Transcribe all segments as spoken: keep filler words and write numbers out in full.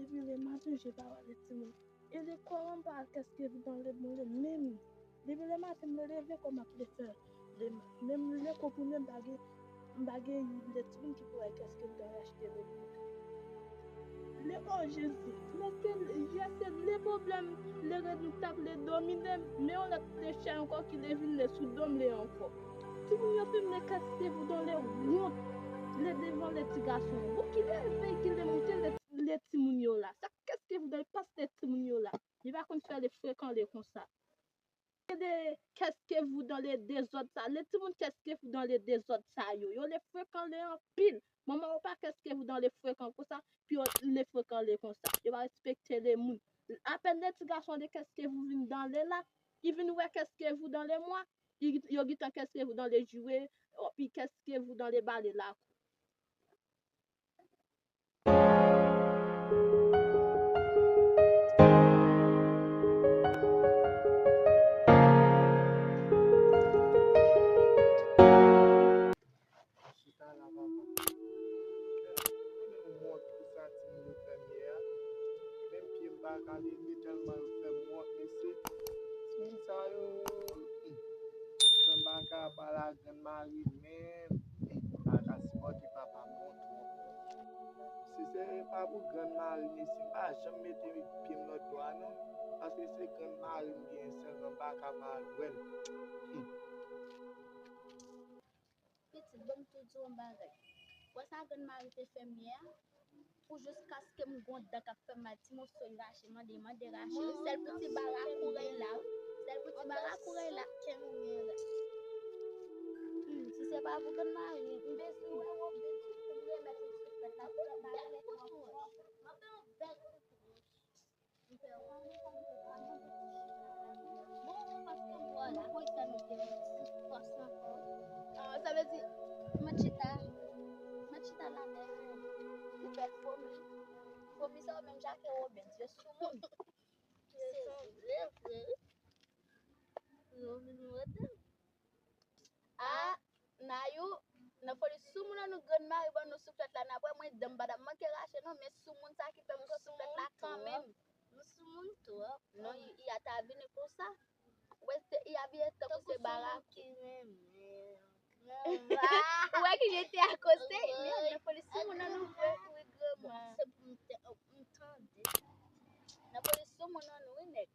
Depi le maten, je pa wè le timoun. E le kò an pa kèske vidan le mwen le menm. Depi le maten, m leve kò m ap le fè le mal. Menm le konprimé, m pa gen, m pa gen le timoun ki pou wè kèske vidan rachte le mwen. Le, oh Jezi, lè se, yè se le pwoblèm, le rèd nou t ap le domine, men yon lòt le chè ankò ki le vin le sou do m le ankò. Timoun yo fin le kèske vidan le wont, le devan le ti gason. Bon, ki le veye ki le moute le, le timoun yo la. Sa kèske vidan le pas le timoun yo la. Li pa konn fè le frekan le konsa. De kèske vidan le dezòd sa. Le timoun kèske vidan le dezòd sa yo. Yo le frekan le anpil. Manman yo pa kèske vidan le frekan konsa, pi yo le frekan le konsa. Yo pa respekte le moun. Apèn le ti gason de kèske vou vin dan le la, li vin wè kèske vou dan le mwa, li, yo gentan kèske vou dan le jire, pi kèske vou dan le bale lakou. Chita la, papa. Mwen menm wont pou sa timoun yo fè m yè a. Menm pye m pa ka leve tèlman yo fè m wont, mesye. Timoun sa yo, hmm, fè m pa ka pale ak grann mari m menm. Hmm, m pa ka sipòte papa m non twòp. Si se pa pou grann mari m, mesye, m pa janm mete pye m lòt bò a non. Paske se grann mari m genyen sèlman, m pa ka pa al wè l. Hmm. Pitit, ban m tou di w yon bagay. Wè sa grann mari te fè m yè a? Pou jiskaske m gon dan k ap fè m mal, ti moso y rache, mande, mande rache. Sèl pou ti bara kourèy la, wi. Sèl pou ti bara kourèy la. Hmm, si se pa pou grann mari, m bezwen wè w, bezwen pou m remèt yon souflèt la, pou m ba remèt yon kout wòch. M ap fè yon bèl kout wòch. Bon, paske m wè la, pou sa nou te fòs ankò. Ah, sa vle di, mwen chita, mwen chita la, men ou fè fomi. Fomi sa yo menm jan ke Woben, yo sou moun. Se vre, vre. Yo vin wete. Ah, Nayou, nan foli sou moun an nou grann mari ban nou souflèt la, n ap wè mwen dan m pa t ap manke rache non, men sou moun sa ki fè m pran souflèt la kanmenm. Nou sou moun twòp. Non, i, i ata vini konsa. Ou wè se, i abiye tankou se barakou. Ou wè ki jete akote, men nan foli sou moun an nou vre. Wi, granma. Se pou m te, m tande. Nan foli sou moun an nou, wi, nèg.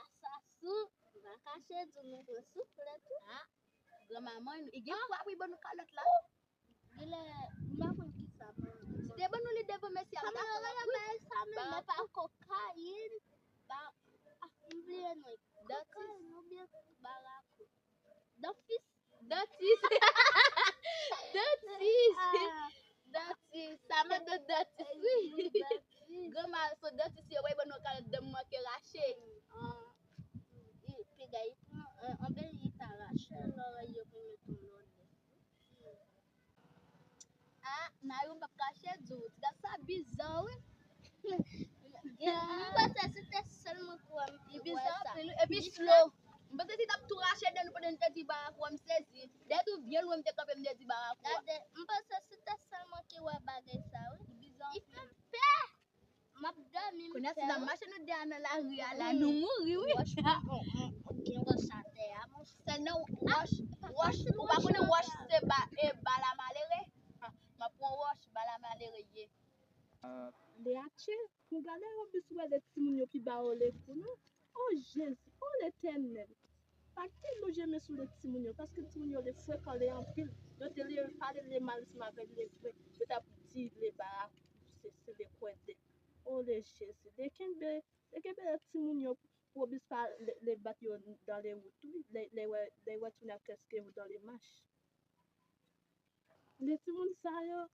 Asasou, m pa kache di w nou pran souflèt wi. Ah, granmanman, e gen fwa pou y ban nou kalòt la. Genlè, m pa konn kisa, men. Si te ban nou li devan mesye a, m ta pran l wi. Sa menm, men pa kokayin, pa, ah, m bliye non. Kokayin oubyen barakou. Danfis. Dantis. Dantis. Ah. Dantis. Sa madan dantis, wi. Dantis. Granma, se dantis yo, wi, ban nou kalòt dan m manke rache. Ah. Li, piga, li pran, eh, anben li ta rache, lòrèy yo pou met yon lòt. Ah, Nayou, m p ap kache di w, ti gad sa bizan, wi. M panse se te sèl mwen k wè m te wè sa. Li bizan anpil, wi, epi slow. M panse si t ap tou rache dan nou pandan n te di barakou a, m sezi. Dèyè tou byen lwen m te kanpe, m te di barakou a. Gade, m panse se te sèl mwen ki wè bagay sa, wi. Li bizan anpil. Li fè m pè. M ap dòmi, m pè. Kounye a, si n ap mache nou de a nan lari a la, nou mouri, wi. Wòch, m, m, m gen wòch atè a, monchè. Sèl nan wòch, wòch, ou pa konnen wòch se ba, e, bala malere? Ah, m ap pran wòch, bala malere ye. Ah, le atche, pou gade yo bis wè de timoun yo pi ba yo le kou, non? O Jezi, o Letènèl, pa kite nou jeme sou le timoun yo, paske timoun yo le frekan, le anpil. Yo te le pale le mal ansanm avè l, le vre, yo t ap di le barakou, se, se le kwèdè. O le Jezi, le kenbe, le kenbe le timoun yo pou obis pa le, le bat yo dan le wout, wi, le, le wè, le wè timoun ap kèske yo dan le mach. Le timoun sa yo,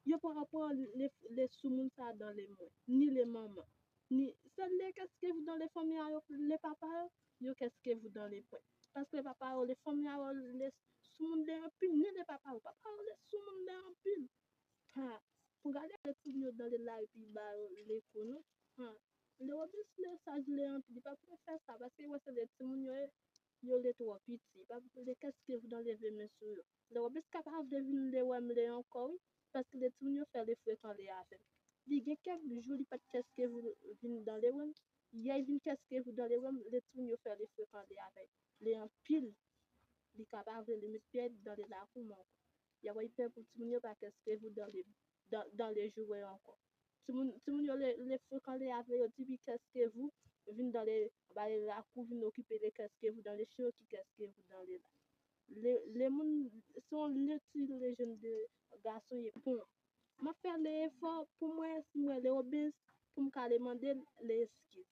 yo pa pran le, le soumoun sa dan le mwen, ni le manman, ni, sèl le kèske vou dan le fanmi a yo, le papa yo, yo kèske vou dan le pwen. Paske le papa yo, le fanmi a yo, le soumoun le anpil, ni le papa yo, papa yo, le soumoun le anpil. Ha, pou gade le timoun yo dan le la epi ba yo le kou non. Ha, le obis le saj le anpil, li pa pou fè sa, paske yo wè se le timoun yo ye, yo le twò piti, pa pou le kèske vou dan leve men sou yo. Le obis ka pa vle vin le wè m le ankò, wi, paske le timoun yo fè le frekan le avè m. Li gen kèk jou li pa t kèskevou vin dans les rangs. Yè l vin kèskevou dans les rangs, lè timoun yo fè le frekan lè avè l. Lè anpil, li ka pa vle li met pyè dans les lakou m ankò. Y a wè pè pou timoun yo pa kèskevou dans les, dans, dans les jouets ankò. Timoun, timoun yo le, le frekan lè avè yo, depi kèskevou vin dans les, ba le lakou, vin okipe le kèskevou dans les chiro ki kèskevou dans les la. Le, le moun, se yon leti le jèn de gason ye pou mwen. M ap fè le efò pou m wè si m wè le obez pou m ka ale mande l le eskiz.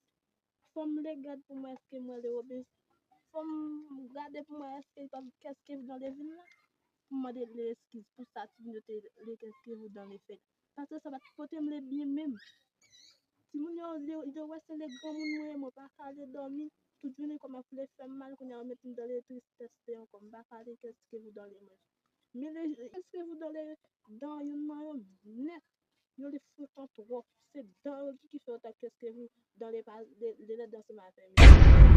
Fò m le gad pou m wè èske m wè le obez. Fò m gade pou m wè èske l pa kèskevou dans les vin la. Pou m mande le eskiz pou sa timoun yo te le kèskevou dans les fèy. Paske sa pa t pote m le byen menm. Timoun yo, yo, yo wè se le granmoun mwen ye, mwen pa ka ale dòmi. Tout jounen kò m ap vle fè m mal, kounye a yo mete m dans les tristès ankò, m pa ka ale kèskevou dans les manje. Men le kèskevou dans les, dans youn nan yo nèt. Yo le frekan twòp. Se dan yo ki, ki fè yo ta kèskevou dans les pa, le, le nèt dans se maten.